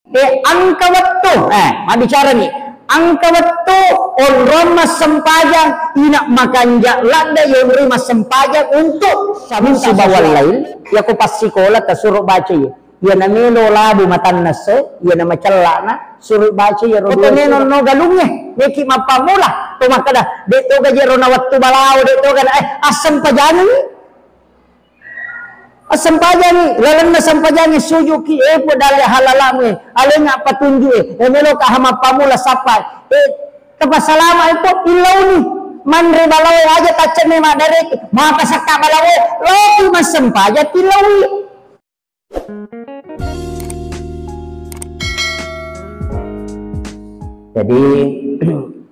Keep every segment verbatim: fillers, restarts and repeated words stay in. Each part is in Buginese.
Eh, engka wettu, eh, mabbicarani, engka wettu onrong massempajang, ina makanja ladde yonroi massempajang untuk sabun sibawa lain, yako passikola tasuro baca iya. Iya namelo labu matanna se, iya namacellana, suro baca iya ro. Koto meno no galungnge, meki mappammula, to makkeda, de toga jero na wettu balao, de toga na, eh, assempajangi. Assempajangi, lalenna sempajangi sujuki, eh, Puang dalle halalamu, eh, alenga patunju, eh, eh, meloka hama pamula sappa, eh, tepasalama itu illauni, manre balawe aja taccenne madareki, maka sakka balawe, loki massempajang tillaui. Jadi,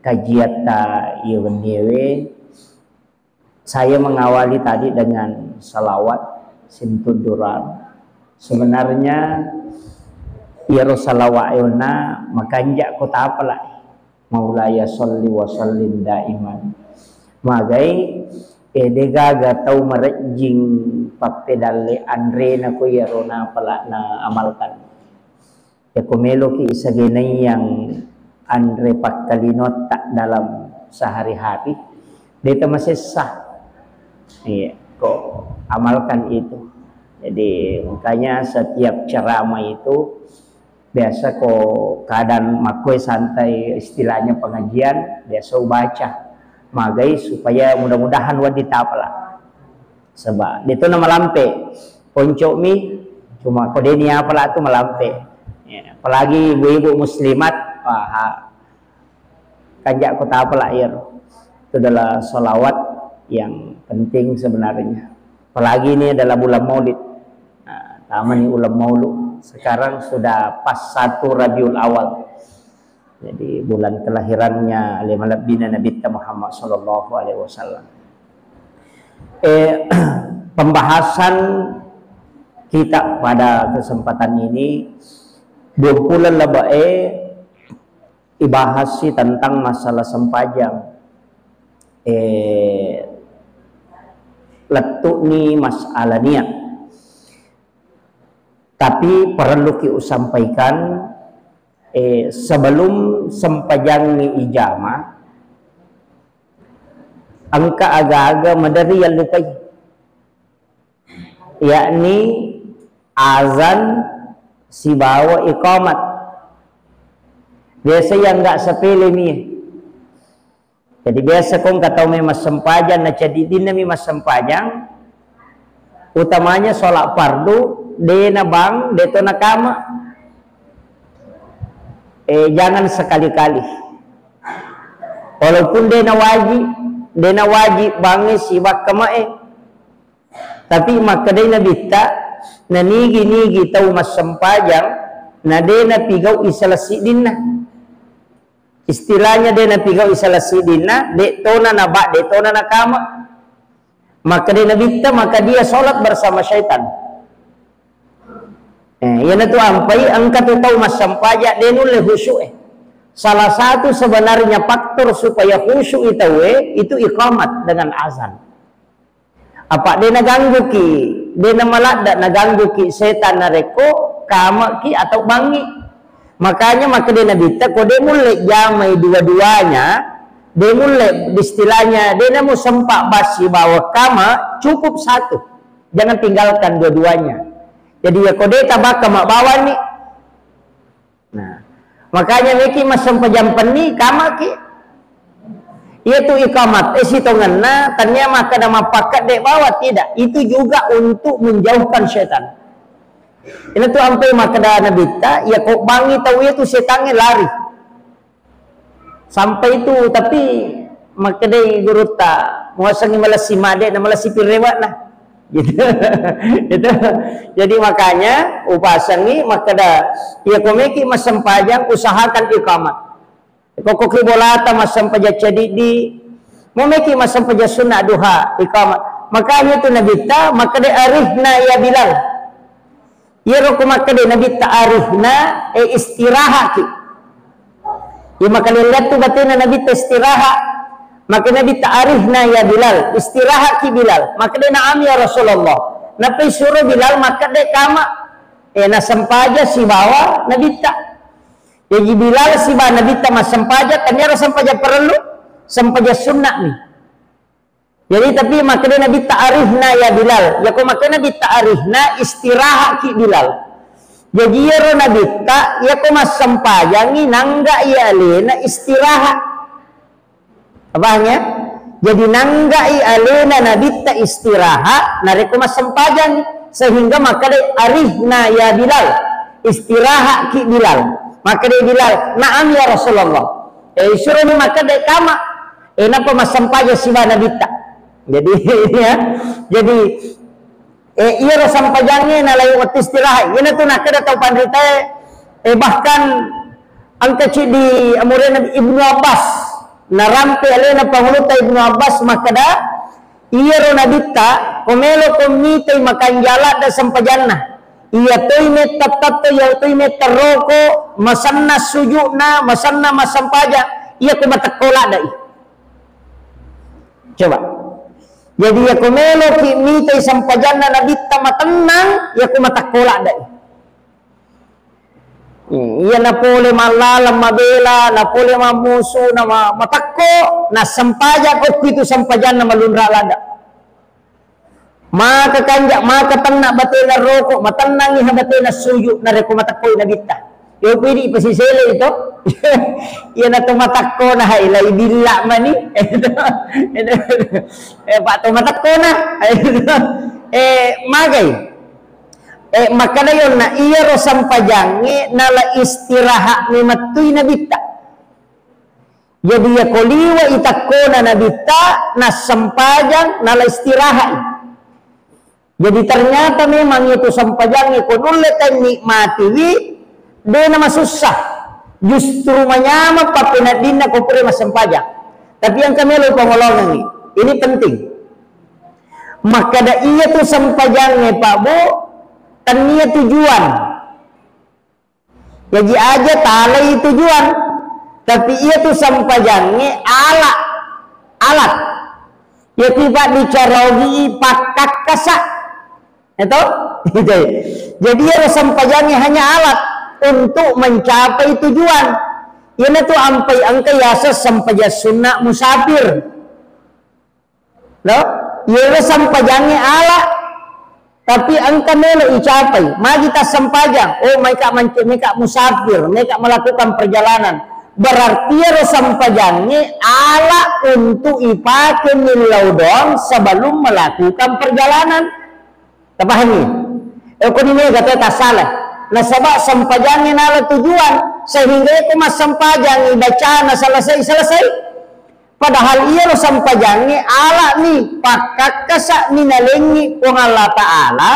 kajiatta iya wenniewe, saya mengawali tadi dengan salawat, sintuduran. Sebenarnya, iyaro salawat eonna makanja ko tapalai. Maulaya sholli wa sallim daiman. Magai, eh, degaga tau marejjing pappedalle anrena ko iyaro napala na amalkan. Yako meloki isagenai yang anre pakkalinotta dalam sehari-hari, deta masessa. Iya, ko amalkan itu. Jadi, makanya setiap ceramah itu biasa ko keadaan makkoe santai, istilahnya pengajian, biasa ubaca. Magai supaya mudah-mudahan wedding tapala. Saba deto na malampe, poncomi, cuma ko deni apala tu malampe. Ya, apalagi ibu-ibu muslimat, wah, kanjak ko tapala iyaro. Itu adalah salawat yang penting sebenarnya. Apalagi ini adalah bulan Maulid. Nah, tamani bulan Maulud. Sekarang sudah pas satu Rabiul Awal. Jadi bulan kelahirannya ale malebbina Nabitta Muhammad sallallahu alaihi wasallam. Eh, pembahasan kita pada kesempatan ini, dua bulan lebih, eh, ibahasi tentang masalah sempajang. Eh, lettu'ni masalah niat. Tapi perlu ki usampaikan, eh, sebelum sempajang ni ijama, engka aga-aga maderri yallupai, yakni azan sibawa iqamat. Biasa yang nggak sepele mi. Jadi biasa ko engka tau mai massempajang, na ceddiddinna mi massempajang, utamanya sholat fardu, de na bang, de to na kama. Eh, jangan sekali-kali. Walaupun de na wajib, de na wajib bangnge sibawa kamae. Tapi makkedai Nabitta, na nigi-nigi tau massempajang, na de na pigau isala siddinna. Istilahnya de na pigau isala siddinna, de tona na ba, de tona na kama. Makkedai Nabitta, maka dia sholat bersama syaitan. Eh, iyanatu ampai engka tu tau massempajang de nulle khusyuk e. Salah satu sebenarnya faktor supaya khusyuk i tauwe itu iqamat dengan azan. Apa de nagangguki, de namaladda nagangguki setan narekko kamaki atau bangi. Makanya makkeda Nabitta ko de mulle jamai dua-duanya, de mulle istilahnya de namu sempat basi bawa kama, cukup satu. Jangan tinggalkan dua-duanya. Jadi ya ko de tabakka mabbawani. Nah, makanya meki massempajang penni kamaki. Iya tu iqamat, eh, sitongenna, tania makkeda mappakkedde bawa, tidak. Itu juga untuk menjauhkan setan. Ini tu ampai makkeda Nabitta, ya ko bangi tau itu setannya lari. Sampai itu, tapi makkedai gurutta, muasengi malessi made na malessi pirewakna. Gitu. Gitu. Jadi makanya upasengi makkeda, ya ko meki massempajang usahakan iqamat. Ko koki bolata massempajang cadiddi, mo meki massempajang sunna duha iqamat. Makanya itu Nabitta makkeda arihna ya Bilal. Iyaro ko makkeda Nabitta arihna, eh, istirahaki. Iya makalelleang tu batena Nabitta istirahat. Maka Nabitta arihna ya Bilal, istirahaki Bilal. Makkeda na'am ya Rasulullah. Napai suro Bilal makkeda kama. Eh, nassempajang sibawa Nabitta. Jaji Bilal sibawa Nabitta massempajang, taniaro sempajang parellu, sempajang sunna'mi. Jadi, tapi makkeda Nabitta, "Arihna ya Bilal." Yako makkeda Nabitta, "Arihna," istirahaki Bilal. Jaji, iyaro Nabitta, yako massempajangi, nanggai alena istirahat. Paham ya? Jadi, nanggai alena Nabitta istirahat, narekko massempajangi. Sehingga makkeda, "Arihna ya Bilal." Istirahaki Bilal. Makkeda Bilal, "Na'am ya Rasulullah." Eh, suroni makkeda kama. Eh, nappa massempajang sibawa Nabitta. Jadi, ya. Jadi, eh, iyaro sempajangnge nalai wettu istirahat. Iyanatu nakkeda tau panritae, eh, bahkan engka ciddi amurena Ibnu Abbas, narampe alena Pangulutta Ibnu Abbas makkeda, iyaro Nabitta, ko meloko mitai makanja ladde sempajanna. Iya toi metta tatto, iya toi metta roko, masenna sujukna, masenna massempajang, iya ko matekko laddai. Coba. Jadi, iyako meloki mitai sempajanna Nabitta matennang, iyako matakko laddai. Hmm, iya napole mallaleng mabela, napole mammusu, na ma-, matakko, na sempajang okki tu sempajanna malunra ladda. Maka kanja, maka tenna batena roko, matennangi ha batena suju, narekko matakkoi Nabitta. Yo, pidi pasisele itu. Iya na to matakko na hai lai billa mani. Eh, Pak, to matakko na. Eh, magai. Eh, makkeda yonna iyaro sempajangnge nala istirahat memettui Nabitta. Jadi, yako liwe i takkona Nabitta, nassempajang, nala istirahat. Jadi, ternyata memang itu sempajangnge ko nulle tennikmatiwi, de namasussa. Justru manyameng pappeneddinna ko pura massempajang. Tapi engka melo pangolongengngi. Ini penting. Makkeda iya tu sempajangnge, Pak Bu, tennia tujuan. Jaji aja talai tujuan, tapi iya tu sempajangnge ala, alat. Iya tu, Pak, bicara ogi pakkakkasa. Eto? Jadi, iyaro sempajangnge hanya alat untuk mencapai tujuan. Iyana tu ampai engka yaseng sempajang sunna musafir. Lo, iyaro sempajangnge ala, tapi engka melo icapai. Magi tassempajang? Oh, maika mance-, maika musafir, maika melakukan perjalanan. Berarti iyaro sempajangnge ala untuk ipake millau doang sebelum melakukan perjalanan. Tapahangi? Eh, ko ni mega tu tasala. Nasaba sempajangnge nala tujuan, sehingga ko massempajang ibacana selesai, selesai. Padahal iyaro sempajangnge ala'ni, pakkakkasa'ni nalengngi Puang Allah Ta'ala,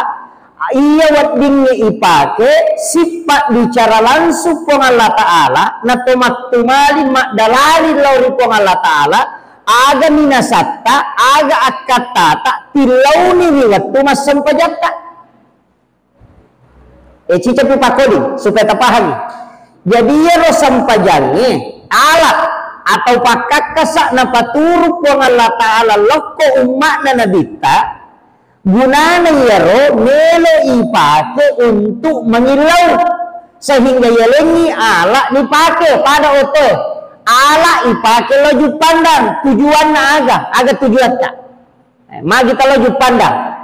iya weddingnge ipake sippa bicara langsung Puang Allah Ta'ala, nato mattumali maddalali lao ri Puang Allah Ta'ala, aga minasatta, aga akkattata, tillauni ri wettu massempajatta. Eh, ciceng pi pakkoling supaya tapahangi. Jadi, iyaro sempajangnge alat atau pakkakkasa napaturu Puang Allah Ta'ala lokko umma'na Nabitta, gunana iyaro melo ipake untuk mangillau, sehingga yalengngi ala nipake pada oto. Ala ipake lo juppandang, tujuanna aga? Aga tujuatta? Eh, magi talo juppandang?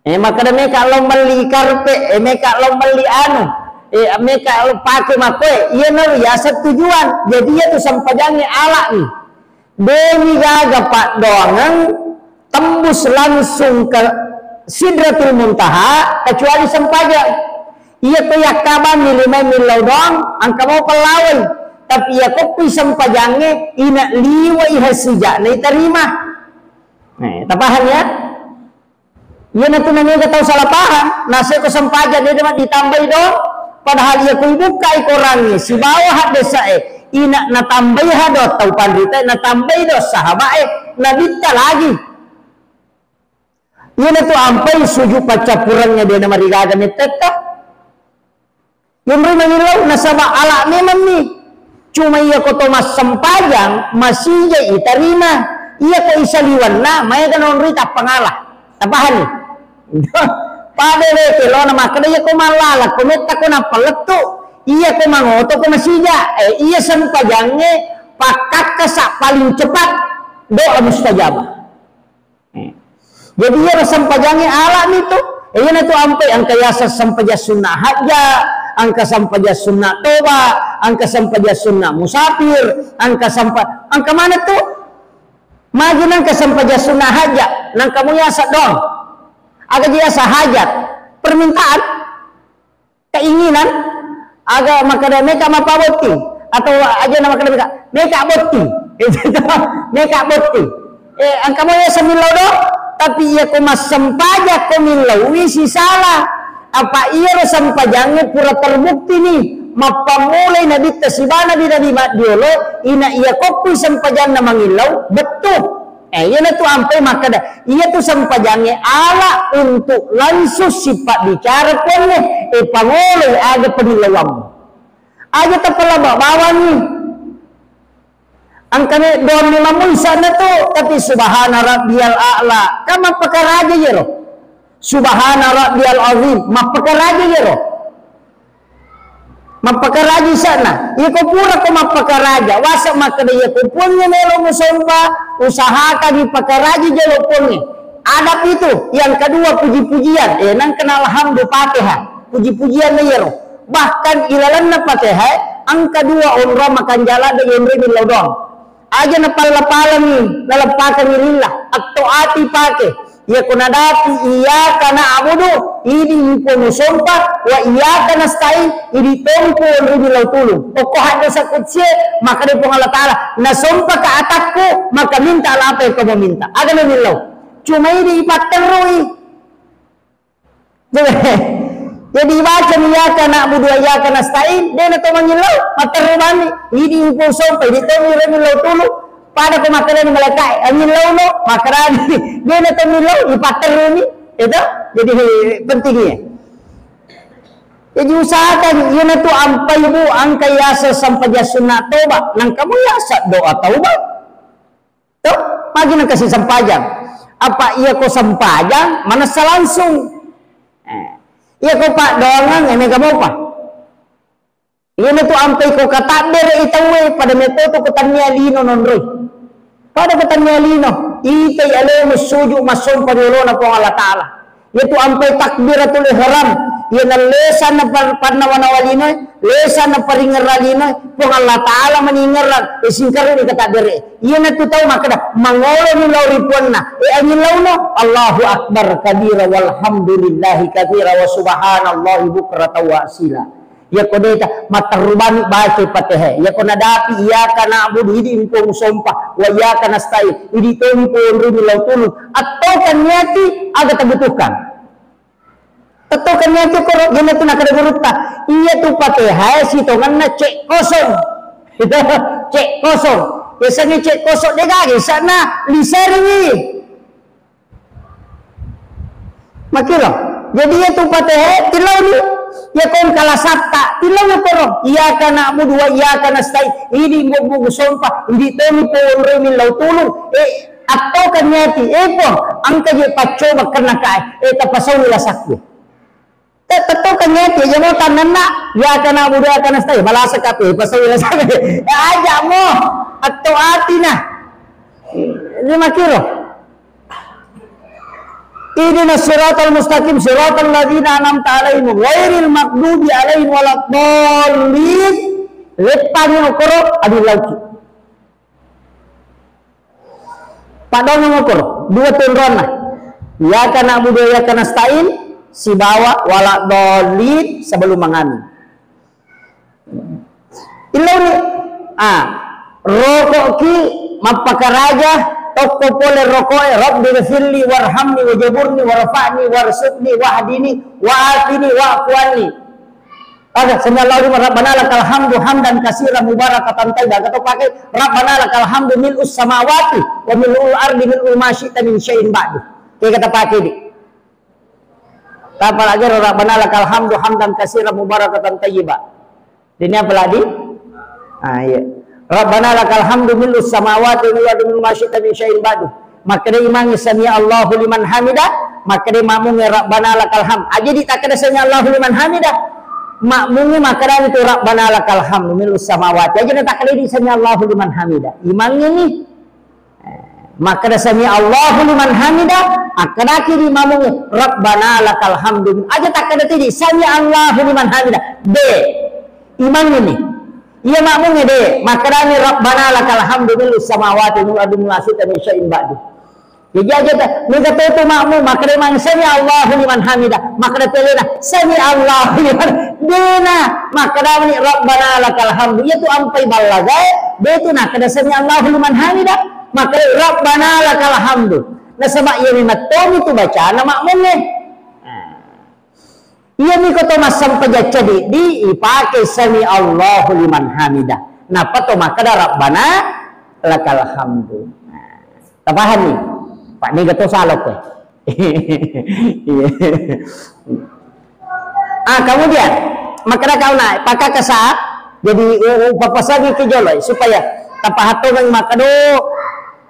Eh, makkeda meka lao melli karpe, eh, meka lao melli anu, eh, meka lao pake makkoe, iyanaro yaseng tujuan. Jadi, iya tu sempajangnge ala'ni. Demi gaga paddoangeng tembus langsung ke Sidratul Muntaha, kecuali sempajang. Iya tu yakkabanni limai millau doang, engka mau pellawai. Tapi iya koppi sempajangnge, ina liwai hasija'na itarima. Eh, tapahang ya? Iyanatu namega tau salah paham, naseko sempajang de ditambai do, padahal iya ku ibukkai korangnge sibawa haddesa'e, ina natambai ha do tau panritae, natambai do sahaba'e, nabitta lagi. Iyanatu ampai sujud paccappurengnge de namarigaga mettetta. Yonroi mangillau nasaba ala memang mi. Cuma iya ko to massempajang, masija itarima. Iya ko isaliwanna, maega nonroi tappangala. Tapahani? Pada wete lona makkeda, iya ko mallala, ko metta ko nappa lettu, iya ko mangoto ko masija, eh, iya sempajangnge pakkakkasa paling cepat doa mustajabah. Eh. Jadi iya sempajangnge alami tu. Eh, iya natu ampe engka yaseng sempajang sunna hajja, engka sempajang sunna toba, engka sempajang sunna musafir, engka sempa-, engka mana tu? Magi nengka sempajang sunna hajja, nengka mu yaseng doang. Aga ji yaseng hajat, permintaan. Keinginan, aga makkeda meka mappa botting, atau aja na makkeda meka, meka botting. Itu meka botting. Eh, engka mo iya semillau do, tapi iya ko massempajang ko millaui sisala. Apa iyaro sempajangnge pura terbukti ni, mappammulai nabitta siba nabi-nabi maddiolo, ina iya kokkui sempajanna mangillau, bettu. Eh, iyanatu ampai makkeda, iyatu sempajangnge ala untuk langsung sipabbicara Puangnge, eh, pangoloi aga pemillauammu. Aja tapalaba bawangngi. Engkani doang memang muisana tu, tapi subhana rabbiyal a'la, kan mappakaraja iyaro. Subhana rabbiyal azim, mappakaraja iyaro. Mappakaraji sana. Iko pura ko mappakaraja, wasa makkeda iya ko Puangnge melo musompa, usahakan ipakaraji jolo Puangnge. Adab itu. Yang kedua, puji-pujian. Eh, nang kena alhamdu Fatihah. Puji-pujian na iyaro. Bahkan ilalanna Fatihah, engka dua onrong makanjala de onrong millau doang. Aja napalla-pallangngi, naleppakeng lillah, atto ati pake. Iya ko nadapi iyyaka na'budu, idi ipo musompa, wa iyyaka nasta'in, idi tompo onrimi lau tulung. Okko haddosa kutsie, makkeda Puang Allah Ta'ala, nasompaka atakku, maka minta apa yang kau meminta. Aga memillau. Cuma idi ipatterrui. Jadi, jadi baca iyyaka na'budu wa iyyaka nasta'in, de na to mangillau, matterru bani. Idi upo sompa, idi to mi remi lau tulu. Pada ko makkedani malaika, angillau no, makkedani. De na to millau, ipatterru mi. Itu, jadi pentingnya. Jadi usahakan, iya na tu ampai bu, angka yasa sempajang sunat toba, nang kamu yasa doa taubat. To, magi nengka sisempajang. Apa iya ko sempajang, manessa langsung. Eh, iya ko paddoangang, eh, mega mopa. Iya na tu ampai ko katabbere i tauwe, pada metto tu ko tannia lino nonroi. Pada ko tannia lino, itai alemu suju massompa ri olona Puang Allah Ta'ala. Iyatu ampai takbiratul ihram, iyana lesanna par-, pannawa-nawa linoe, lesanna paringerra linoe, Puang Allah Ta'ala maningerrang, e, singkaruni katabbere. Iyanatu tau makkeda, mangolo ni lao ri puanna, e, angin launo, Allahu Akbar kabira walhamdulillahi kabira wa subhanallahi bukratan wa asila. Iyako deta, matterru bani baca Fatihah. Iyako nadapi, iyyaka na'budu, idi engko musompa, wa iyyaka nasta'in, idi tomi ponrimi lao tulung. Attokan niati aga tabutuhkan. Attokan niati koro, iyanatu nakada gurutta. Iyatu Fatihah sitongenna cek kosong. Cek kosong. Biasanya cek kosong de gaga, sana lisariwi. Makilo. Jadi iyatu Fatihah, tilauni. Iya kong kalasatta, tilauni koro. Iyyaka na'budu wa iyyaka nasta'in. Idi mbobu sompa, idi tomi ponrimi lao tulung. Eh, attokan niati, eh, Puang, engka je paccoba kenna kae. Eh, tapasauni lasakku. Te-, tettokan niati, aja mo tannanna, iyyaka na'budu wa iyyaka nasta'in, malasa kape, pasau ila sabe. Ya, aja mo, atto atina. Ini makiro. Ihdinas siratal mustaqim, siratal ladzina an'amta 'alaihim, ghairil maghdubi 'alaihim waladdallin. Leppangi okoro, adi lauki. Paddoangeng okoro, dua tu onronna. Iyyaka na'budu wa iyyaka nasta'in, sibawa waladdallin sebelum mangamin. Illauni, ah, roko'ki mappakaraja, tokko pole roko'e, Rabbi ghfirli warhamni wajaburni warfa'ni warzuqni wahdini wa'afini wa'fu anni. Aga, sami Allahu liman, Rabbana lakal hamdu hamdan katsiran mubarakatan thayyiban. Aga to pake, Rabbana lakal hamdu mil'us samawati wa mil'ul ardi mil'u ma syi'ta min syai'in ba'du. Kega tapake di. Tapalagi Rabbana lakal hamdu hamdan katsiran mubarakatan thayyiban. Dini apalagi? Ah, iya. Rabbana lakal hamdu mil'us samawati wa mil'u ardi mil'u ma syi'ta min syai'in ba'du. Makkeda imangnge sami Allahu liman hamida, Makkeda makmungnge, "Rabbana lakal hamd." Aja di takkeda, "Sami Allahu liman hamidah." Makmungnge makkedani tu, "Rabbana lakal hamdu mil'us samawati." Aja na takkeda di, "Sami Allahu liman hamidah." Imangnge ni. Eh, makkeda, "Sami Allahu liman hamidah." Akkedaki di makmungnge, "Rabbana lakal hamdu." Aja takkeda tu di, "Sami Allahu liman hamidah." De. Imangnge ni. Iya makmungnge de. Makkedani, "Rabbana lakal hamdu mil'us samawati wa mil'u ardi wa mil'u ma syi'ta min syai'in ba'du." Jaji aja ta, mega to tu makmung, makkeda mang, "Sami Allahu liman hamidah." Makkeda telena, "Sami Allahu liman." Dena, makkeda mani, "Rabbana lakal hamdu." Iya tu ampai ballagae, de tu nakkeda, "Sami Allahu liman hamidah." Makkeda, "Rabbana lakal hamdu." Nasaba iya memang tomi tu bacana makmungnge. Nah. Iyami ko to massempajang ceddi, ipake sami Allahu liman hamidah. Nappa to makkeda Rabbana lakal hamdu. Nah, tapahami? Pak, mega to salo koe. Iya. Ah, kemudian makkeda kauna, pakakasa, jadi u-, u-, papasangi ke jolo supaya tapahattongang makkeda,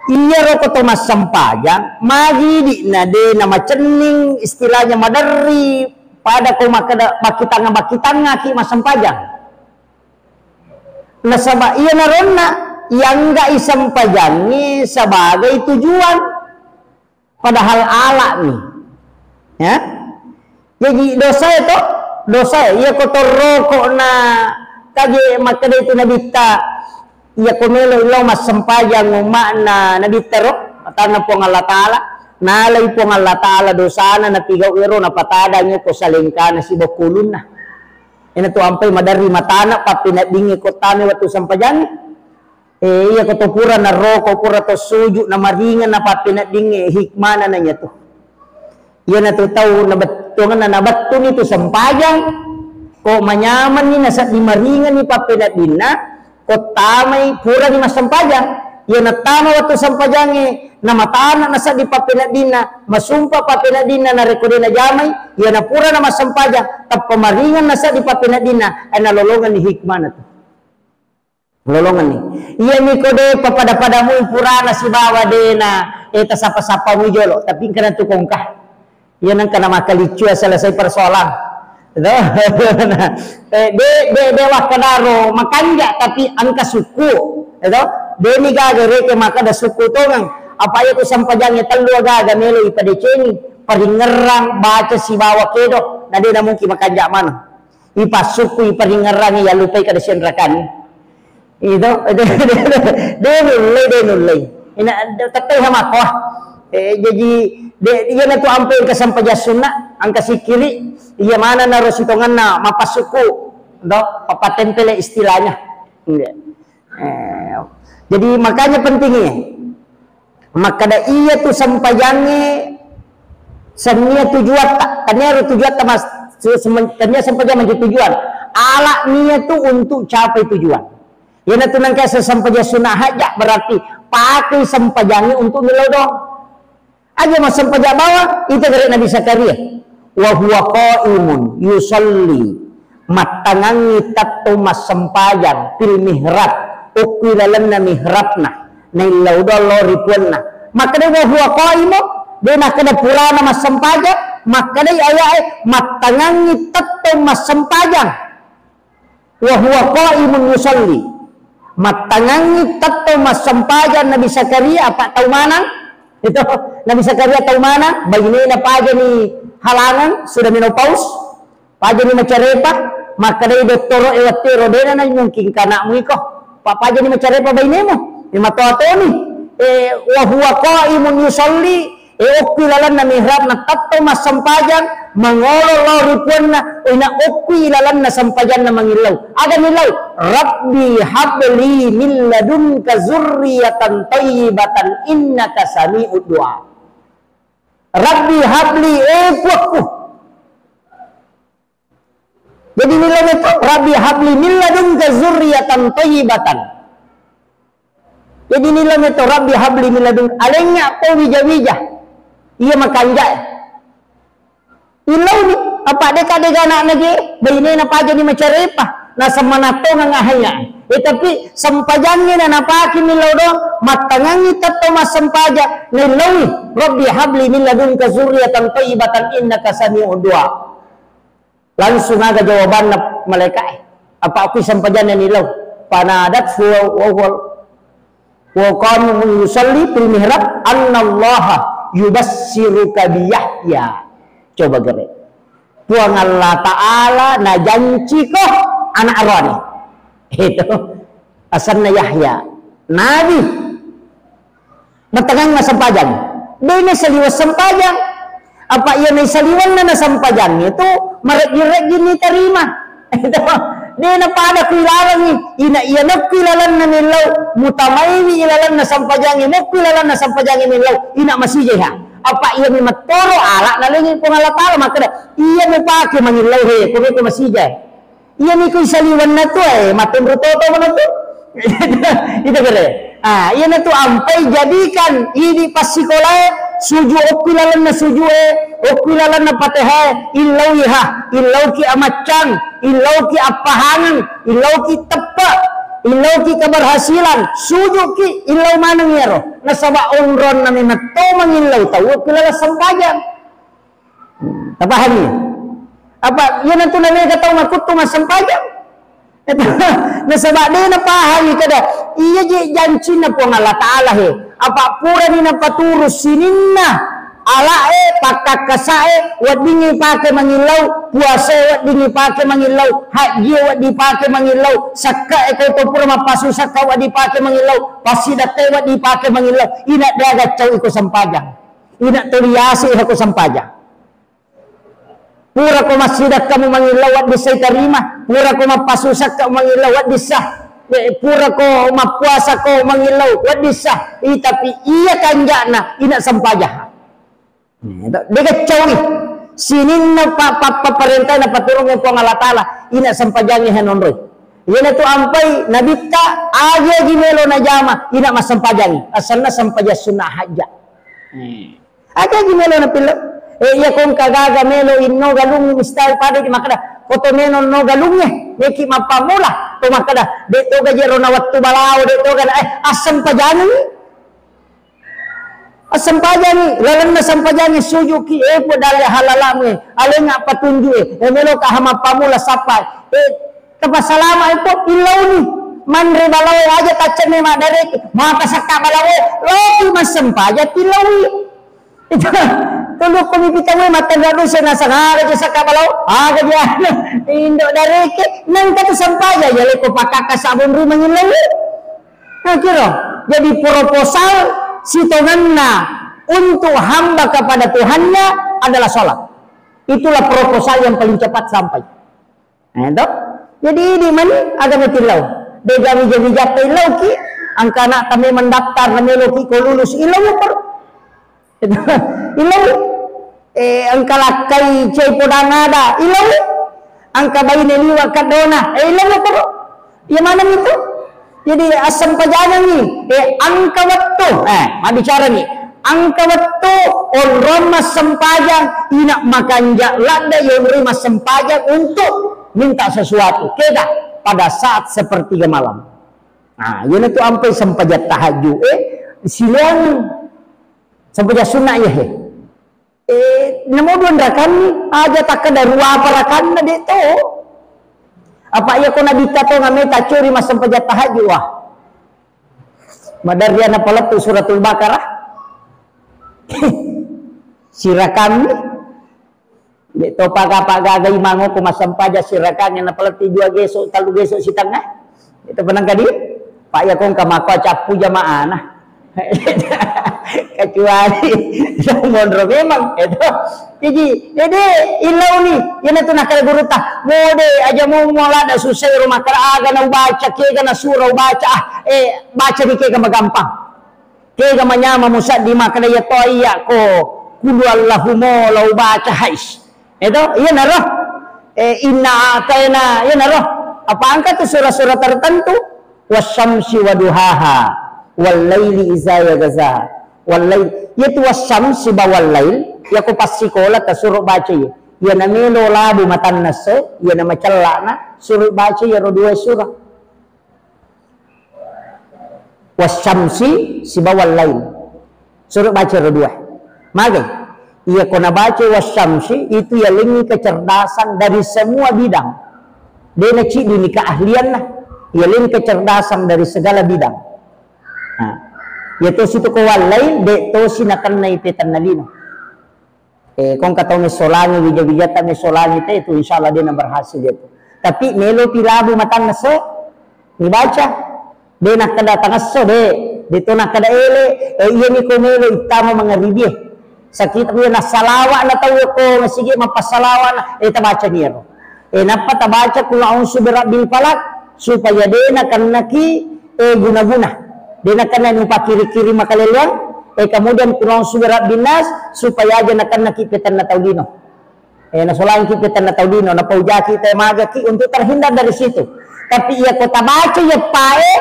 iyaro ko to massempajang, magi di na de na macenning istilahnya maderri, pada ko makkeda bakkitanga-bakkitangaki massempajang. Nasaba iyanaronna ianggai sempajangnge sebagai tujuan, padahal alani. Ya? Jadi dosa itu, dosa iya ko torroko na kaje makkeda itu nabitta, iya ko melo lao massempajang umma'na nabitta ro, matanna Puang Allah Ta'ala, nalai Puang Allah Ta'ala dosana napigau ero napatadang ko salengkana sibawa kulunna. Ina tu ampai maderri matana pappeneddingnge ko tame wettu sempajangnge. Eh, iya ko to pura naroko, pura to suju, namaringeng na pappeneddingnge, hikmana nanya tu. Iyana tu tau nabettuanna nabettuni tu sempajang, ko manyamanni nasedding maringenni pappeneddinna, ko tamai purani massempajang. Iyana tama wettu sempajangnge, namatana nasedding pappeneddinna, masumpa pappeneddinna narekko de najamai, iyana pura namassempajang, tappa maringeng nasedding pappeneddinna, eh, nalolongenni hikmana tu. Lolongenni. Iyami ko de papada-padamui purana sibawa dena, eh, tasapa-sapamui jolo, tapi engkana tu kongka. Iya nengka na makkaliccu selesai persoalan. Gitu. Eh, de, de, de wakkedaro makanja tapi engka sukku. Gitu. Deni gaga reke makkeda sukku tongeng. Apa iya tu sempajangnge tellu gaga melo ipadecengi. Paringerrang, baca sibawa kedo. Na de na mungkin makanja maneng. Ipassukku, iparingerrangi, yallupai kada sianrakanni. Itu, itu, de nullei, de nullei. Ina, tettai hamakko. Eh, jadi, de, iya natu ampe engka sempajang sunna, engka sikiri, iya mana naro sitonganna mapassukku, do, papatempele istilahnya. Iya. Eh, jadi makanya pentingnya. Makkeda iya tu sempajangnge sennia tujuatta, tania ro tujuatta mas, se-, sem-, tania sempajang mancaji tujuan. Ala nia tu untuk capai tujuan. Iyanatu nengka sempajang sunna hajja berarti pakai sempajangnge untuk millau doang. Aja massempajang bawang, ita gare Nabi Zakaria. Wa huwa qaimun yusalli. Mattangangngi tettong massempajang fil mihrab, okko lalenna mihrabna, naillau doang lao ri puanna. Makkeda wa huwa qaimun, de nakkeda purana massempajang, makkedai ayae mattangangngi tettong massempajang. Wa huwa qaimun yusalli. Mattangangngi tettong massempajang Nabi Zakaria, apa tau manang? Itu Nabi Zakaria tau manang, bainena pajani halangang, sudah menopause. Pajani macarepa, makkedai dottoro e wettu ero dena na mungkin kanakmu iko. Pa-, pajani macarepa bainemu, mematoa toni. Eh, wa huwa qaimun yusalli, eh, okki lalenna mihrabna tetto massempajang, mangolo lao ri puanna, ina okki lalenna sempajanna mangillau. Aga millau? Rabbi habli min ladunka zurriyatan thayyibatan innaka sami'ud du'a. Rabbi habli, eh, Puakku. Jadi nilai itu, Rabbi habli min ladunka zurriyatan thayyibatan. Jadi nilai itu, Rabbi habli min ladunka. Alengnya ko wija-wija. Iya makanjak. Illauni, apa deka dega anak nage, bainena pajani macarepa. Nasemmanattongang ahaya. Eh, tapi sempajangngi na napaki millau doang, mattangangngi tetto massempajang, naillaui. "Rabbi habli min ladunka zurriyatan thayyibatan innaka sami'ud du'a." Langsung aga jawabanna malaika'e. Apa' okki sempajanna millau. Fanadathu wa huwa, wa huwa qa'imun yusalli fil mihrab, "Annallaha yubassiruka bi Yahya." Coba gere. Puang Allah Ta'ala najanciko ana' aroane. Itu. Asenna Yahya. Nabi. Matengngang massempajang. De' nasaliweng sempajang. Apa' iya naisaliwenna nasempajangnge tu mareggi-reggi nitarima. De' napada ku ilalengngi. Ina' iya nokku ilalenna millau, mutamaiwi ilalenna sempajangnge, mokku ilalenna sempajangnge millau, ina' masijaiha. Apa' iya mi mattoro ala' nalengngi Puang Allah Ta'ala makkeda, iya mupake mangillau he, ko meko masijai. Iyani ku isaliwenna tu, eh, mattenru toto mano tu. Itu kere. Ah, iyana tu ampai jadikan idi passikolae suju okku lalenna sujue, okku lalenna Fatihah, illauiha, illauki amaccang, illauki appahangeng, illauki teppe, illauki keberhasilan, sujuki illau maneng iyaro. Nasaba onronna memetto mangillau tau okku laleng sempajang. Tapahami? Apa iyanatu nawega tau makuttu massempajang? Nasaba de' napahami kada iya je jancinna Puang Allah Ta'ala he. Apa purani napaturu sininna ala'e, pakkakkasae, weddingngi pake mangillau, puasae weddingngi pake mangillau, hajjie wedding pake mangillau, sakkae ko to pura mappasu sakka wedding pake mangillau, passidakkae wedding pake mangillau, ina de' gaccau iko sempajang. Ina tuli yase ko sempajang. Pura ko massidakka mu mangillau wedding sa itarima, pura ko mappasu sakka mangillau wedding sa, eh, pura ko mappuasa ko mangillau wedding sa, i, tapi iya kanja'na ina sempajang. De' gaccaui sininna pa-, pa-, pa-, parentana paturungnge Puang Allah Ta'ala, ina sempajangnge hanonroi. Iyanatu ampai nabitta, agi-agi melo najama, ina massempajangngi, asenna sempajang sunnah hajja. Agi-agi melo napillau. Eh, iya ko engka gaga melo inno galungngi mistai pada di makkeda, ko to melo no galungnge, meki mappammula, to makkeda, de' to gaji rona wettu balao, de' to gana, eh, assempajangngi. Assempajangngi, lalenna sempajangngi sujuki, eh, Puang dalle halalamu, eh, alengnga patunju, eh, eh, meloka ha mappammula sappa, eh, tapasalama, eh, Puang, illauni, manre balao aja taccenne maddareki, maka sakka balao, loki massempajang tillaui. Itu, tulukkumi pitawai mattanra duse nasang aga je sakka balao, aga je anu, indo dareki, nengka tu sempajang, ya leko pakakka sabun rumah ngillaui. Nah, kira. Jadi proposal sitongenna untuk hamba kepada Tuhannya adalah sholat. Itulah proposal yang paling cepat sampai. Nah, itu. Jadi ini mani agama tillau. Dega wija-wija tillau ki, angka anak tame mendaftar, namelo ki ko lulus, illau ya, Pak. Illau. Eh, engka lakkai cai podang ada, illau. Engka baine liwa kaddona, eh, illau, Pak. Iya maneng itu. Jadi, assempajangengngi, eh, engka wettu, eh, mabbicarani. Engka wettu, onrong massempajang, ina makanja ladde yonroi massempajang untuk minta sesuatu. Kega pada saat sepertiga malam. Nah, iyanatu ampai sempajang tahajud, eh, sileang Sempajang sunna iya he. Eh, namo dua rakanni, aja takkeda ruapa rakanna, de to. Apa iya ko nabitta to ngame tacuri massempajang tahajud, wah. Madarriana palettu suratul Baqarah. Sirakammi. De to paga-paga imang ko massempajang sirakangnge napaletti dua geso, tellu geso sitengnga. Itu penang kadi, Pak, iya ko engka makko cappu jamaahna. Kecuali monro memang, itu. Jadi, jadi, illauni, iyanatu nakkeda gurutta, mode aja mu mualada susah rumah kara aga na ubaca, kega na surah ubaca, ah, eh, baca di kega magampang. Kega manyama musaddi makkeda iya to iya ko, kulu Allahu mo la ubaca hais. Itu, iyanaro. Eh, inna a'taina, iyanaro. Apa engka tu surah-surah tertentu? Wasyamsi wa duhaha, wal laili iza yaghsha. Wal lail, iyatu wasyamsi ba wal lail, iya ko passikola tasuro baca iya. Iya namelo labu matanna se, iya namacellana, suro baca iya ro dua surah. Wasyamsi sibawa lail. Suro baca ro dua. Mage, iya ko nabaca wasyamsi itu yalengngi kecerdasan dari semua bidang. De' naciddini keahlianna, yalengngi kecerdasan dari segala bidang. Nah, iya tosi tu ko wallai, de' tosi nakennai petanna lino. Eh, ko engka tau messolangi, wija-wijatta messolangi te, itu insyaallah de' na berhasil itu. Tapi melo pi labu matanna se, nibaca. De' nakkeda tangesso, de'. De' to nakkeda ele, eh, iyami ko melo ittama mangaribie. Sakita iya nassalawa na tau ko masigi mappassalawa na, eh, tabaca ni ero. Eh, nappa tabaca kul a'udzu birabbil falaq, supaya de' nakennaki, eh, guna-guna. De' nakenna nupakiri-kiri makaleleang, eh, kemudian kul a'udzu birabbin nas, supaya aja nakennaki petanna tau lino. Eh, nasolangki petanna tau lino, napaujaki te magaki untuk terhindar dari situ. Tapi iya ko tabaca iya pae,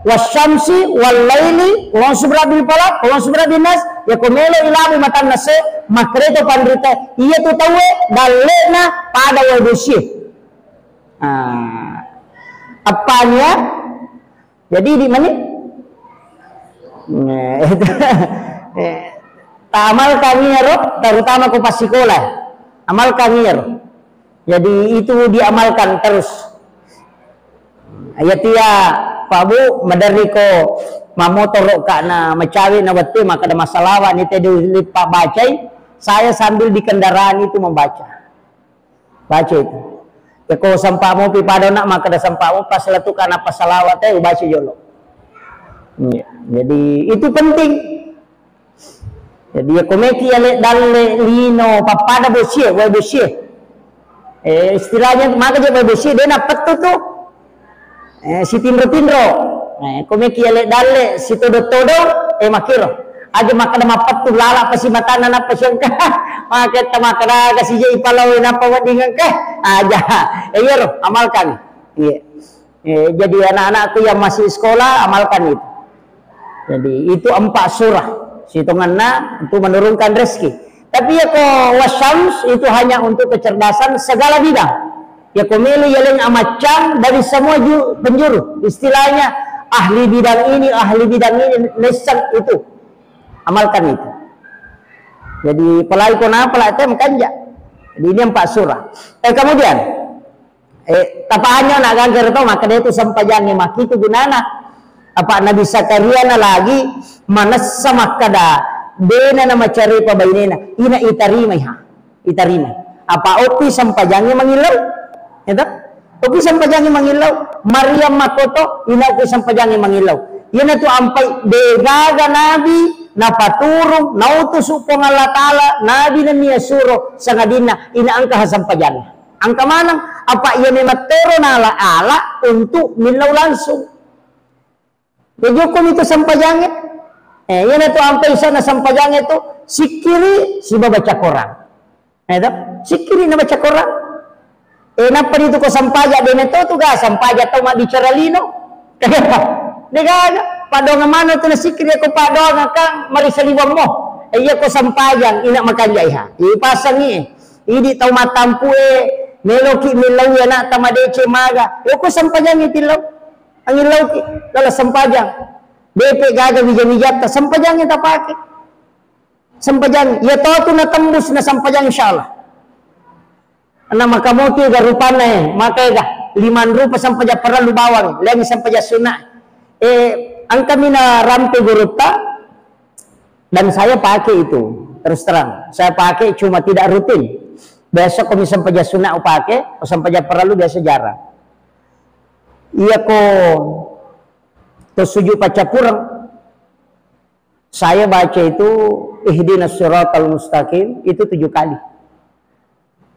wasyamsi, wallaili, kul a'udzu birabbin falaq, kul a'udzu birabbin nas, iya ko melo ilabu matanna se, makreto panrita, iya tu tauwe, dalle'na pada wae bosie. Ah, appania? Jadi di mana? Nah, itu. Eh, ta amalkan iyaro, terutama ko passikola. Amalkan iyaro. Jadi itu diamalkan terus. Iya tia, Pak Bu, maderri ko mamotoro ka na macawe na wettu, maka ada masalah ni te dilipat bacai. Saya sambil di kendaraan itu membaca. Baca itu. Ya, ko sempa mopi pada nak, maka ada sempa mopi pas latu kana pas salawat, eh, baca jolo. Iya. Jadi, itu penting. Jadi, ya, komeki ya le dalle lino, pappada bosie, wae bosie. Eh, istilahnya, maka je wae bosie, de' napettu tu. Eh, sitinro-tinro. Eh, ko meki ele dalle, sitodo-todo, eh, makiro. Aja makkeda mappettu, lala pasi matanna nappa siengka. Maketta makkeda kasi je ipalawe nappa wedding engka. Aja. Eh, iyaro, amalkan. Iya. Eh, jadi anak-anakku yang masih sekolah, amalkan itu. Jadi, itu empat surah. Sitonganna untuk menurunkan rezeki. Tapi ya ko wasyams itu hanya untuk kecerdasan segala bidang. Ya ko melo yaleng amaccang dari semua ju-, penjuru. Istilahnya ahli bidang ini, ahli bidang ini, lesson itu. Amalkan itu. Jadi, apalagi ko napa lah, tem kanja. Jadi, ini empat surah. Eh, kemudian, Eh, tapahanyo na gangkero to, makkeda itu sempajangnge makkitu gunana. Apa Nabi Zakaria na lagi manessa makkeda, dena na macarepa bainena, ina itarimai ha. Itarimai. Apa okki sempajangnge mangillau? Ya toh? Okki sempajangnge mangillau. Maryam makkoto, ina okki sempajangnge mangillau. Iyana tu ampai degaga Nabi napaturung, nautusu Puang Allah Ta'ala, Nabi nennia suro, sangadinna ina engka ha sempajangnge. Engka maneng, apa iya memang tero nala-ala untuk millau langsung. Ya jokkomi tu sempajangnge. Eh, iyana tu ampai isana sempajangnge tu, sikkiri, siba baca Quran. Eh, to? Sikkiri na baca Quran. Eh, nappa ditu ko sempaja, de metto tu ga sempaja tau mabbicara lino. Degaga. Paddoangeng maneng tu na sikkiri ko paddoangeng kan mari saliweng mo. Eh, iya ko sempajang, ina makanjai ha. Ipasangi. Idi tau mattampu e, meloki millau anakta madeceng maga. Iya ko sempajangngi tillau. Angillauki. Lala sempajang. Depe gaga wija-wijatta, sempajangngi tapake. Sempajang, iya to tu natembus na sempajang insyaallah. Na makamoki ga rupanna e, maka ega lima rupa sempajang parellu bawang, lain sempajang sunna. Eh, engkami na rampe gurutta dan saya pakai itu, terus terang. Saya pakai cuma tidak rutin. Biasa ko mi sempajang sunna upake, ko sempajang parellu biasa jarang. Iya ko to sujud pacappureng. Saya baca itu ihdinas siratal mustaqim itu tujuh kali.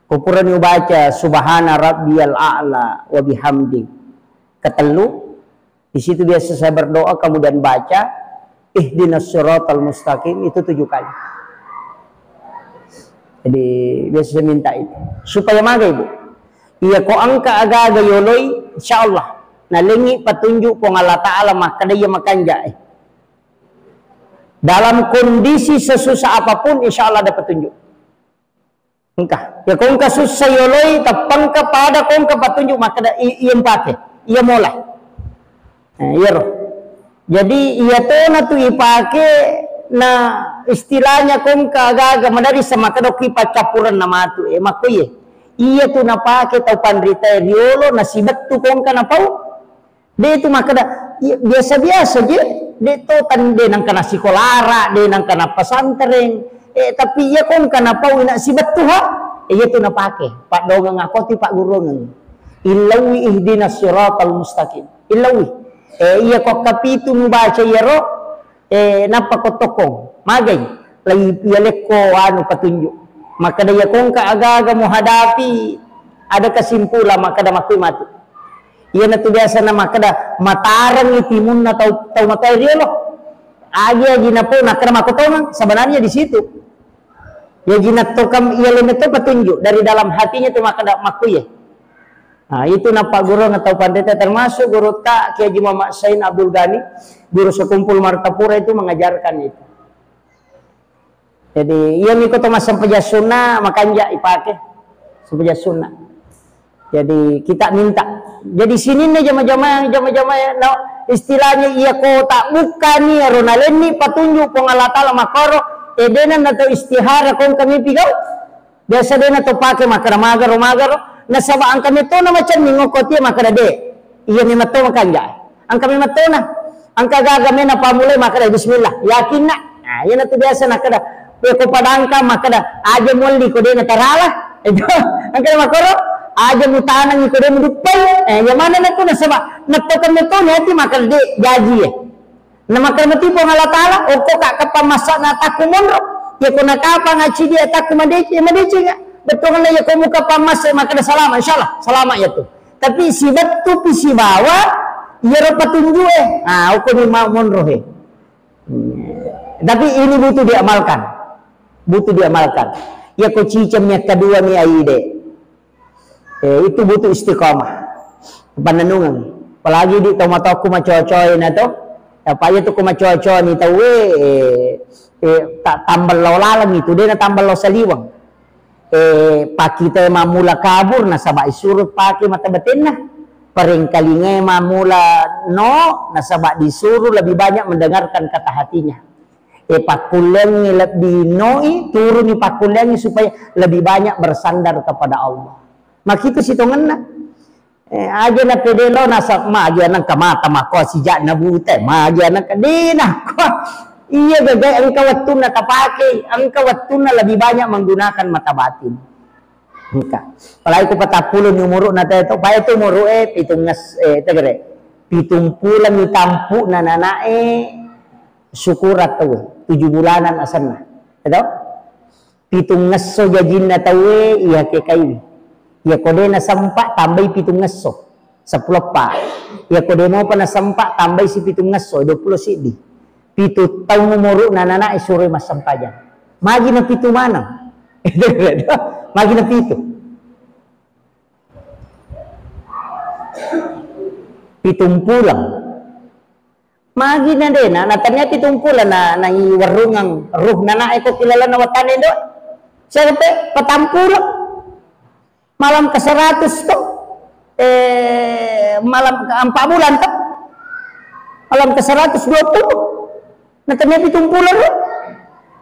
Kupurani ubaca subhana rabbiyal a'la wa bihamdi. Ketellu, di situ biasa saya berdoa kemudian baca ihdinas siratal mustaqim itu tujuh kali. Jadi biasa saya minta itu. Supaya maga ibu. Iya ko engka aga-aga yoloi, insyaallah. Nalengi petunjuk Puang Allah Ta'ala makkeda iya makanja e. Dalam kondisi sesusah apapun, insya Allah ada petunjuk. Engka. Ya, ko engka susah yoloi, tappengka pada ko engka petunjuk, makkeda i-, iya mpake, iya mola. Eh, iyaro. Jadi, iya tona tu ipake na Istilahnya kongka agaga maderri samakkeda ki paccappurenna matu, eh, makkuye. Iya tu napake tau panrita riolo nasibettu kongka napau. De tu makkeda, iya, biasa-biasa je, de to tan de nangka nasikolara, de nangka nappasantereng. Eh, tapi iya kongka napau ina sibettu ha, eh, iya tu napake. Paddongeng akoti paggurungeng. Illawi ihdinas siratal mustaqim. Illawi. Eh, iya ko kapitu mubaca iyaro, eh, nappa ko tokkong. Magai, lai iya lekko anu petunjuk. Makkeda iya kongka agaga muhadapi ada kesimpulan makkeda makkui matu. Iyanatu biasana makkeda, matarengngi timunna tau, tau matoa riolo. Agi-agi napau nakkeda makkotongeng, sebenarnya di situ. Yaji nattokam, iya leme to petunjuk dari dalam hatinya tu makkeda makkuye. Nah, itu nappagurung tau panrita termasuk gurutta Kiai Haji Muhammad Sain Abdul Ghani, guru sekumpul Martapura itu mengajarkan itu. Jadi, iya miko to massempajang sunna, makanja ipake sempajang sunna. Jadi, kita minta. Jadi, sininna jama-jama, jama-jama, no, istilahnya iya ko tak bukkani, ero nalenni patunjuk Puang Allah Ta'ala makkoro, eh, dena nato istihara kong kami pigau. Biasa dena to pake makkeda magaro, magaro. Nasaba angka metona macenning okko tie makkeda de. Iya memang to makanja. Engka memettona. Engka gaga mena pammulai makkeda bismillah. Yakinna. Nah, iyanatu biasa nakkeda. Iya ko padangka makkeda aja mualli ko de natarala. Itu. Engka makkoro aja mutanangi ko de muduppai. Eh, iya maneng tu nasaba nattokeng metoni ati makkeda de jaji ya. Namakkeda mati Puang Allah Ta'ala, okko ka kapang massana takku monro. Iya ko nakapang acidi takku madeceng, madeceng. Bettuanna iya ko muka pammassa makkeda salama, insyaallah salama iya tu. Tapi sibettupi sibawa iyaro patunju'e. Ah, okko ni mau monro he. Hmm. Tapi ini butuh diamalkan. Butuh diamalkan. Iya ko ciceng mi kedua mi aide. Eh, itu butuh istiqomah. Pannennungeng. Apalagi di tau matokku macocoe na to. Apa iya tu ko macocoe ni tau eh, eh, ta-, tambello laleng itu, de na tambello saliweng. Eh, pakita mammula kabur nasaba isuruh pake mata batinna. Parengkalinga mammula no nasaba disuruh lebih banyak mendengarkan kata hatinya. Eh, pakkulleangngi lebbi noi, turuni pakkulleangngi supaya lebih banyak bersandar kepada Allah. Makitu sitongenna. Eh, aja na pede lo nasab magi anang kamata mako sijak na bute, magi anang kadina. Iya gagai engka wettunna tapake, engka wettunna lebih banyak menggunakan mata batin. Engka. Apalagi ku patappulo ni umuru na teto, pae tu umuru eh pitung nges eh tegere. Pitung pulang ni tampu na nanae syukurat tau tujuh bulanan asenna. Eto? Pitung ngesso jajinna tauwe iya ke kaiwi. Iya ko de nasempa tambai pitung ngesso. Seppulo eppa. Iya ko de mopa nasempa tambai si pitung ngesso, dua pulo siddi. Pitu taung umuru'na nanae suroi massempajang. Magi na pitu maneng. Magi na pitu. Pitung pulang. Magi na dena, na tania pitung pulang na, na iwerrungang ruh nanae ko kilalana wattane do. Siapa pe? Patampuleng. Malam ke seratus to. Eh, malam ke empat bulan to. Malam ke seratus dua puluh. Na tania pitung pulang ruh.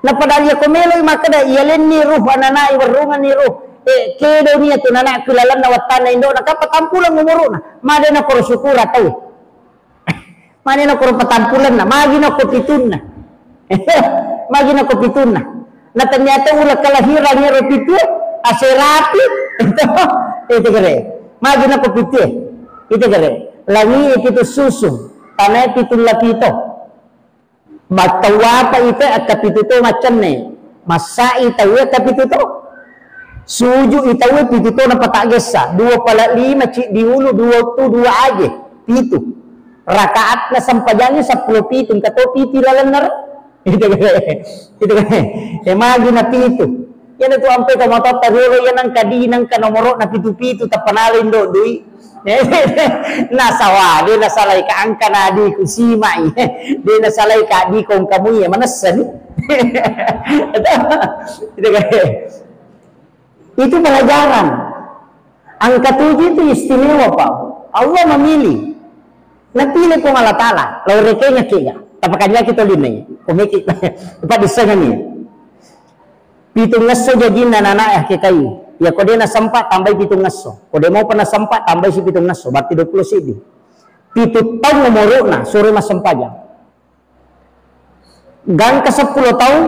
Na padahal iya ko meloi makkeda, iya lenni ruh, ananai werrunganni ruh. Eh, kedo nia tu nana kilalanna wattana indo, na kappa tampuleng umuru'na. Made na koro syukura tau. Mane nako rupa tampulenna, magi nako pitunna. Magi nako pitunna. Na ternyata ula kelahiran ero pitu, aserapi. Itu kere. Magi nako pitu. Itu kere. Langi pitu susu. Tanai pitu lapito. Battau apa ite akka pitu to macenne. Massa'i tauwe ka pitu to. Suju i tauwe pitu to napataggessa. Dua pala lima ciddi ulu, dua tu, dua aje. Pitu. Rakaatna sempajangi seppulo pitu, engka to pitu lalenna ro. Itu kere. Itu kere. E magi na pitu. Iyana tu ampe to matotta riolo iya nangka di nangka nomoro'na pitu-pitu tappa nala indo dui. Nasawa, de nasalai ka angka na adiku simai. De nasalai ka adiku engka mui manessani. Itu kere. Itu pelajaran. Angka tujuh itu istimewa, Pak. Allah memilih. Napilih Puang Allah Ta'ala. Lau rekenya kega. Tapakanjaki to linai. Komeki, Pak, dissengengi. Pitungngesso jajinna nana e hakkekai. Ya, ko de nasempa, tambai pitungngesso. Ko de mopa nasempa, tambai si pitungngesso. Berarti dua puluh siddi. Pitu taung umuru'na, suroi massempajang. Gangka seppulo taung,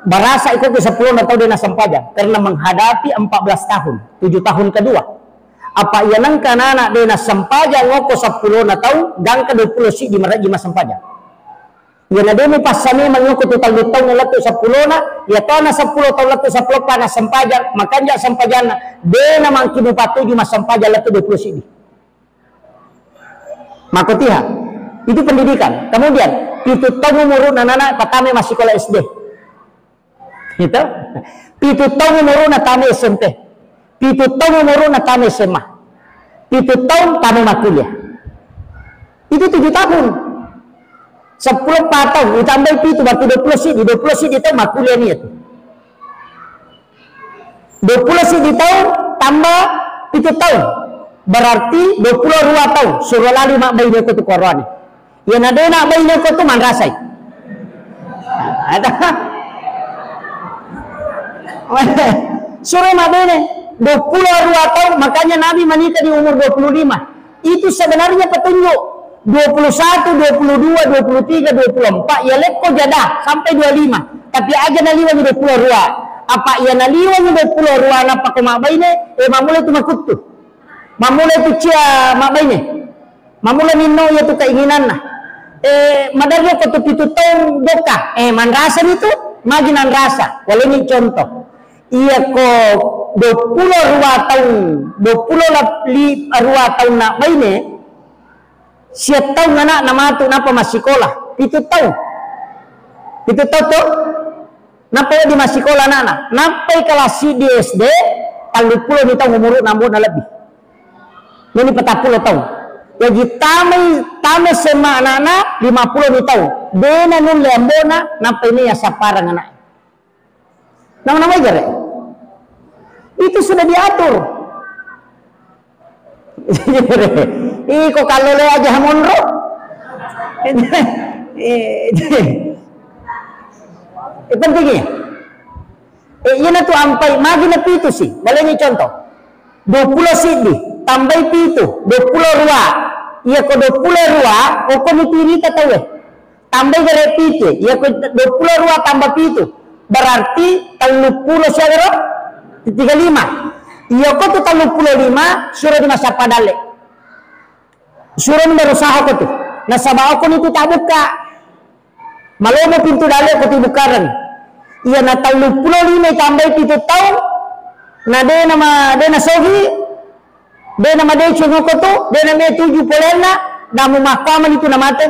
barasa iko ke seppulo na taung de nassempajang. Karena menghadapi empat belas tahun, tujuh tahun kedua. Apa iya nengka anak de nassempajang ngoko seppulo na taung, gangka dua puluh siddi marajji massempajang. Iyana de mupassamemang iyako tu tellu taung lettu seppulona, iya tona seppulo taung lettu seppulo pa nassempajang, makanja sempajanna, de namangki mupatuju massempajang lettu dua puluh siddi. Makotiha. Itu pendidikan. Kemudian, pitu taung umuru'na nana patame massikola S D. Gitu. Pitu taung umuru'na tame S M P. Pitu taung umuru'na tame S M A. Pitu taung tame makkuliah. Itu tujuh tahun. Seppulo pa taung, ditambai pitu, berarti dua puluh siddi, dua puluh siddi taung makkuliah ni itu. Dua puluh siddi taung tambah pitu taung, berarti dua puluh dua taung, suro lali mabbaine ko tu koroane. Iyana de nabbaine ko tu manrasai. Ada. Suro mabbaine, dua puluh dua taung, makanya Nabi menikah di umur dua puluh lima. Itu sebenarnya petunjuk. Dua puluh satu, dua puluh dua, dua puluh tiga, dua puluh empat, ya lekko jadah sampai dua lima. Tapi aja naliwangi dua puluh dua. Apa iya naliwangi dua puluh dua nappa ko mabbaine, eh, mammula tu makuttu. Mammula tu cia mabbaine. Mammula minno iya tu keinginanna. Eh, maderri ko tu pitu taung dokka. Eh, manrasa ni tu, magi nanrasa. Waleni contoh. Iya ko dua puluh dua taung, dua puluh li-, dua taung nabbaine, sia taung ana'na matu nappa massikola, pitu taung. Pitu taung to? Nappa wedding massikola ana'na. Nappai kelas siddi S D, telluppulo ni taung umuru'na, ambo'na lebbi. Nani patappulo taung. Jaji tamai, tamai S M A ana'na, lima pulo ni taung. De nanulle ambo'na, nappai ni assappareng ana'e. Nama-nama jere. Itu sudah diatur. Iko kallolo aja monro. Eh, pentingnya. Eh, iyana tu ampai, magi na pitu si. Waleni contoh. Dua pulo siddi, tambai pitu, dua pulo dua. Iya ko dua pulo dua, okko ni tu irita tauwe. Tambai gare pitu, iya ko dua pulo dua tambah pitu, berarti telluppulo siagaro? Tiga lima. Iya ko tu telluppulo lima, suro di massappa dalle. Suro ni berusaha ko tu. Nasaba okko ni tu tabukka. Malomo pintu dalle ko tibukkareng. Iya na telluppulo lima tambai pitu taung, na de nama, de nasogi, de namadeceng ko tu, de name tuju polenna, namu makkamani tu namate.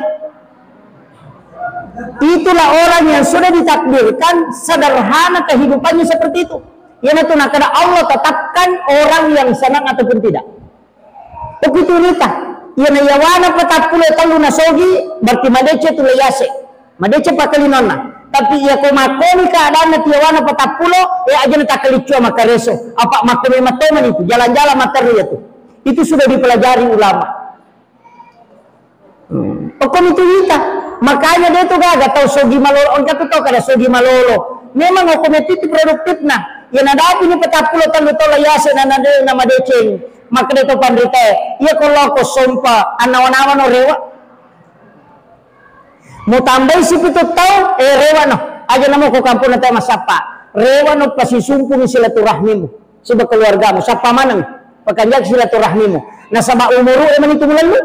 Itulah orang yang sudah ditakdirkan sederhana kehidupannya seperti itu. Iyanatu nakada Allah tetapkan orang yang senang ataupun tidak. Upiturita, iyana yawana patappulo tellu nasogi, berarti madeceng tu layase. Madeceng pakkalinonna. Tapi iya ko makkoni keadaanna tiyawana patappulo, eh, ajana takkalicua makkareso. Apa makko memang tomani tu, jalan-jalan materi ya tu. Itu sudah dipelajari ulama. Hmm. Okko mitu wita. Makanya de tu gaga tau sogi malolo. Engka tu tau kada sogi malolo. Memang okko mitu itu produktifna. Iya nadapi ni patappulo tellu tau layase na nade na madeceng. Makkeda to panrita e, iya ko loko sompa annawa-nawa no rewa. Mutambai si pitu tau, eh, rewa no. Aja namo ko kampung na tau massappa. Rewa no pasisumpungi silaturahmimu. Siba keluargamu. Sappa maneng. Pakanjaki silaturahmimu. Nasaba umuru e mani tu mulellu.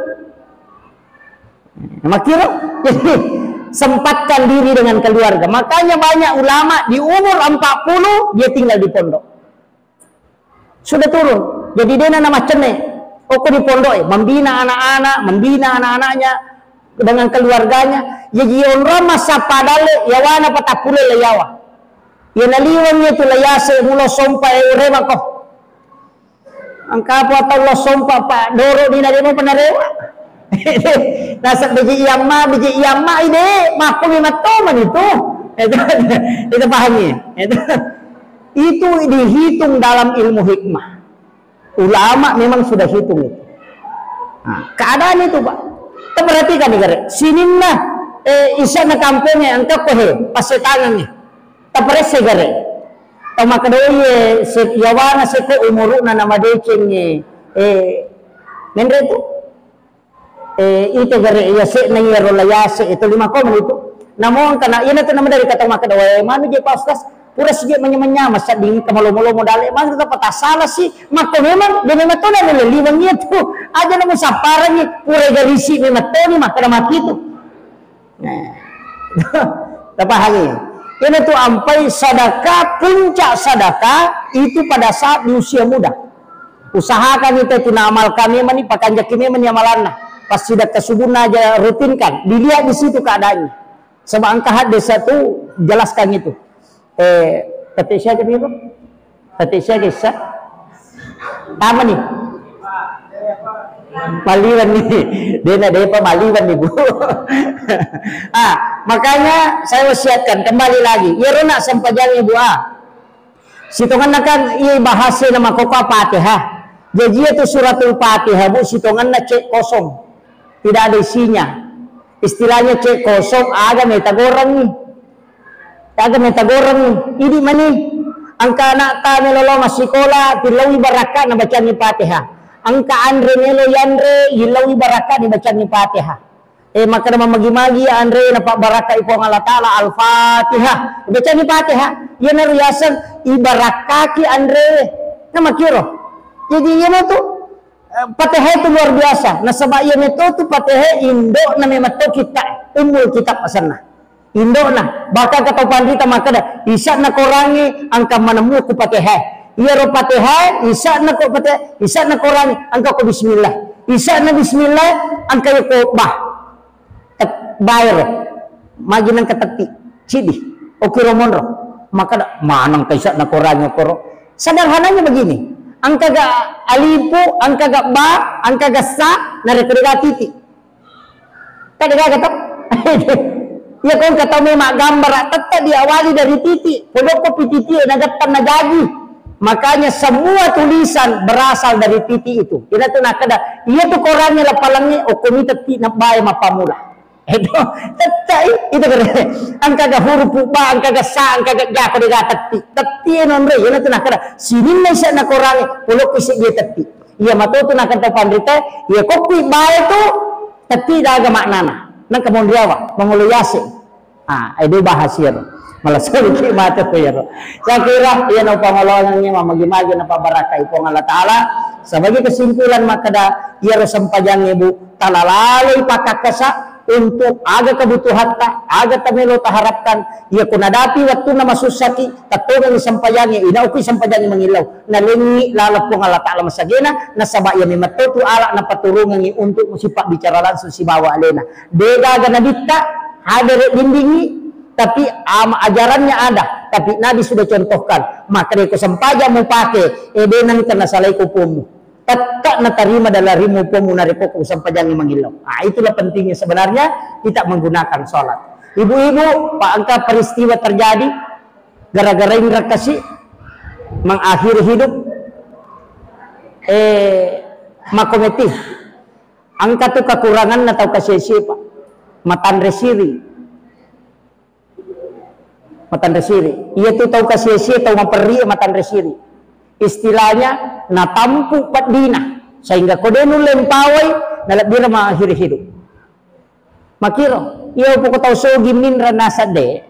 Makkiro, jadi sempatkan diri dengan keluarga. Makanya banyak ulama di umur empat puluh dia tinggal di pondok. Sudah turun. Jadi dena na maccenne. Okko di pondok e, membina anak-anak, membina anak-anaknya dengan keluarganya. Jadi onrong massappa dalle, yawana patappulo le yawa. Iya naliweng itu layase mulo sompa e urema ko. Engka apa tau lo sompa pa doro di nade mo penarewa. Nasab biji iyamma, biji iyamma ide, makku mi mattoman itu. Itu, itu pahami. Itu, itu dihitung dalam ilmu hikmah. Ulama memang sudah hitung itu. Nah, keadaan itu, Pak. Kita perhatikan nih, Gare. Sininna Eh, isa na kampong e, engka ko he, pasetangang e. Taparesse gare. Tau makkedoi e, se-, yawana seko umuru'na namadeceng e, eh, menre tu. Eh, ite gare yase na iyaro la yase itu lima koma itu. Namo engka na, iyana tu nama dari kata makkeda, "Wae, manu je Pak Ustaz, pura sije manya-manya, masadding kamalo-malo modale, manu tu patasala si, makko memang, de memang tu na lele liwang itu. Aja namu sapparangi, pura garisi memang toni makkeda mati itu." Nah. Tapahangi. Iyana tu ampai sadaka, puncak sadaka itu pada saat di usia muda. Usahakan itu, itu na amal kami mani, pakanjaki memang ni amalanna. Pas sidakka subuhna aja rutinkan, dilihat di situ keadaannya. Sebab engka hadis itu jelaskan itu. Eh, petik siaga ni, Bu? Petik siaga, Isa? Tama ni. Maliwan ni. Dena depa maliwan ni, Bu. Ah, makanya saya wasiatkan kembali lagi. Iyaro na sempajang, Bu, ah. Sitonganna kan iya bahasa nama koko Fatihah. Jadi itu suratul Fatihah, Bu, sitonganna cek kosong. Tidak ada isinya. Istilahnya cek kosong, aga meta goreng ni. Aga meta goreng ni. Ini mani. Engka anak ta melo lo massikola, tilaui barakka na bacangi Fatihah. Engka anre melo yanre, ilaui barakka ni bacangi Fatihah. Eh, makkeda mamagi-magi anre na pabbarakkai Puang Allah Taala, Al-Fatihah. Bacangi Fatihah. Iyana riaseng ibarakkaki anre. Na makiro. Jadi iyana tu, eh, Fatihah itu luar biasa. Nasaba iyana tu, tu Fatihah indo na memang to kita, ummul kitab asenna. Indokna, bahkan kata panrita makkeda, isa'na korangnge engka manemmu ku Fatihah. Iyaro Fatihah, isa'na ko Fatihah, isa'na korangnge engka ko bismillah. Isa'na bismillah, engka ko bah. Tet-, baero. Magi nengka tetti, cidi. Okiro monro. Makkeda, maneng ka isa'na korangnge koro. Sederhananya begini, engka ga alifu, engka ga ba, engka ga sa, narekko dega titi. Tadi gaga to? Iya, ko engka tau memang gambara, tette diawali dari titi. Podokko pi titi e nagettang najaji. Makanya semua tulisan berasal dari titi itu. Ina tu nakkeda, iya tu korangnge lapalengnge, okko mi tetti nabbae mappamula. Itu, tette i, itu kere. Engka ga huruf ba, engka ga sa, engka ga ja, ko dega tetti. Tetti e nonre, ina tu nakkeda, sininna isa'na korangnge, podokko isi dia tetti. Iya matotu nakkeda panrita, iya kokkui bae tu, tetti daga maknana. Nengka monriawa, mangolo yase. Ah, edo bahas iyaro. Malah sedikit mate ko iyaro. Saya kira iya na pangolongannya mamagi-magi na pabarakai Puang Allah Taala. Sebagai kesimpulan makkeda iyaro sempajangnge, Bu, talalaloi pakakkasa untuk aga kebutuhatta, aga tamelo taharapkan. Iya ko nadapi wattunna masussaki, tattongengi sempajangnge, inaukui sempajangnge mangillau. Nalengngi laleng Puang Allah Taala masagena, nasaba iya memang totu ala napaturungengi untuk sipabbicara langsung sibawa alena. De gaga nabitta, hadere bimbingi, tapi am-, ajarannya ada, tapi Nabi sudah contohkan. Maka deko sempajang mupake, eh, de nengka nasalai ko pommu. Tetap natarima dalam rimu pommu narekko ko sempajangngi mangillau. Ah, itulah pentingnya sebenarnya kita menggunakan sholat. Ibu-ibu, Pak, engka peristiwa terjadi, gara-gara inra kasi mengakhiri hidup, eh, makometi. Engka tu kekuranganna tau kasi-, siapa? Matanre siri. Matanre siri. Iya tu tau kasi-, tau maperri matanre siri. Istilahnya natampu peddina. Sehingga ko de nulle mpawai, nalebbira mengakhiri hidup. Makiro, iya poko tau sogi minra nasadde.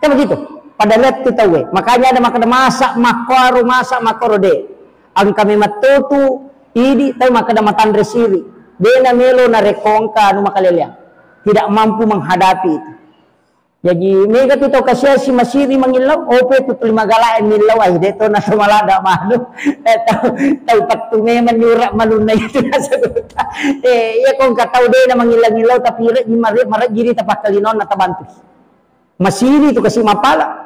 Kan begitu. Pada lettu tauwe. Makanya ada makkeda masa makkoro, masa makkoro de. Engka memang totu idi tau makkeda matanre siri. De namelo narekko engka anu makaleleang. Tidak mampu menghadapi itu. Jaji mega tu tau kasiasi masiri mangillau, ope tu tuli magala e millau, ai de to na to malada manu. Eh, tau, tau pettu memang nyura malunna itu nasabeta. Eh, iya ko engka tau de na mangillau-ngillau tapi re-, mare-, marejjiri tapakkalinonna tabantu. Masiri tu kasi mapala.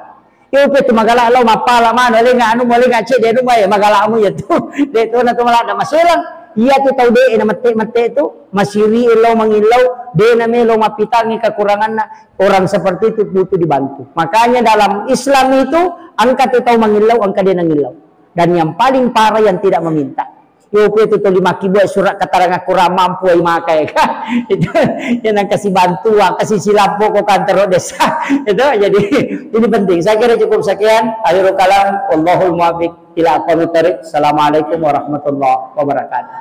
Iya ope tu magala lao mapala manu, alenga anu, alenga cede anu, eh, magala mu iya tu. De to na to malada maselang. Iya tu tau de na mette-mette tu, masiri lao mangillau, de na melo mapitangi kekuranganna. Orang seperti itu butuh dibantu. Makanya dalam Islam itu, engka tu tau mangillau, engka de nangillau. Dan yang paling parah yang tidak meminta. Yope tu tuli makkibua surat keterangan kurang mampu ai makai. Itu yang nang kasih bantuan, kasih silampo ko kantor desa. Itu jadi ini penting. Saya kira cukup sekian. Akhirul kalam, wallahul muwaffiq ila aqwamit thariq. Assalamualaikum warahmatullahi wabarakatuh.